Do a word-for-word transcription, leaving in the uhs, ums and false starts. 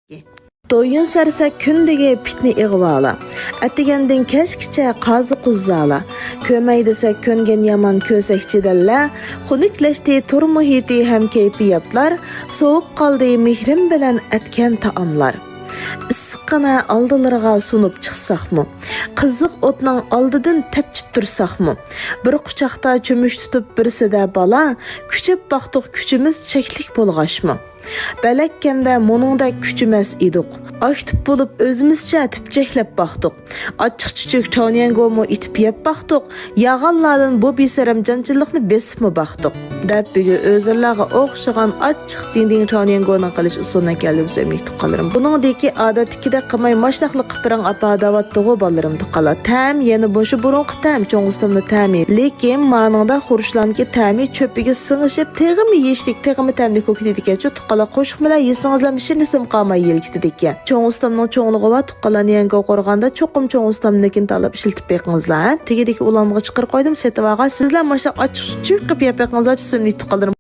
دويۇن سەرسە كۈندىكى پىتنە ئىغۋالا، ئەتىگەندىن كەچكىچە قازا قۇززالا، كۆرمەي دېسەك كۆنگەن يامان كۆسەك جېدەللەر، خۇنۈكلەشتى تور مۇھىتى ھەم كەيپىياتلار، سوۋۇپ قالدى مېھرىم بىلەن ئەتكەن تائاملار. ئىسسىققىنە ئالدىلىرىغا سۇنۇپ چىقساقمۇ، قىزىق ئوتنىڭ ئالدىدىن تەپچىپ تۇرساقمۇ، بىر قۇچاقتا چۆمۈچ تۇتۇپ بىرسىدە بالا، كۈچەپ باقتۇق كۈچىمىز چەكلىك بولغاچمۇ. بەلەككەندە مۇنىڭدەك كۈچىمەس ئىدۇق. ئاكتىپ بولۇپ ئۆزىمىزچە تىپچەكلەپ باقتۇق. ئاچچىق چۈچۈك چاۋنيەنگومۇ ئېتىپ يەپ باقتۇق. ياغانلاردىن بۇ بىسەرەم جانچىللىقنى بېسىپمۇ باقتۇق. دەپ بۈگۈن ئۆزۈڭلارغا ئوخشىغان ئاچچىق دىڭدىڭ چاۋنيەنگونىڭ قىلىش ئۇسۇلىنى ئەكەلدىم سۆيۈملۈك تۇغقانلىرىم. بۇنىڭدىكى ئادەتتىكىدەك قىلماي ماشتاقلىق قىلىپ بېرىڭ ئاپا دەۋاتتىغۇ بالىلىرىم تۇغقانلار. تەم يەنە مۇشۇ بۇرۇنقى تەم، چوڭ ئۇستامنىڭ تەمى. لېكىن مانىڭدا خۇرۇچلارنىڭكى تەمى چۆپىگە سىڭىشىپ، تېخىمۇ يېيىشلىك، تېخىمۇ تەملىك بولۇپ كېتىدىكەنچۇ تۇغقانلار. قوشۇق بىلەن يېسىڭىزلەر شىرنىسىمۇ قالماي يېيىلىپ كېتىدىكەن. چوڭ ئۇستامنىڭ چوڭلۇقى بار تۇغقانلار، نيەنگو قورغاندا چوقۇم چوڭ ئۇستامنىڭكىنى تاللاپ ئىشلىتىپ بېقىڭىزلار. تېگىدىكى ئۇلانمىغا چىقىرىپ قويدۇم، سېتىۋالغاچ سىزلەر ماشۇنداق ئاچچىق چۈچۈك قىلىپ يەپ بېقىڭىزلار، سۆيۈملۈك تۇغقانلىرىم.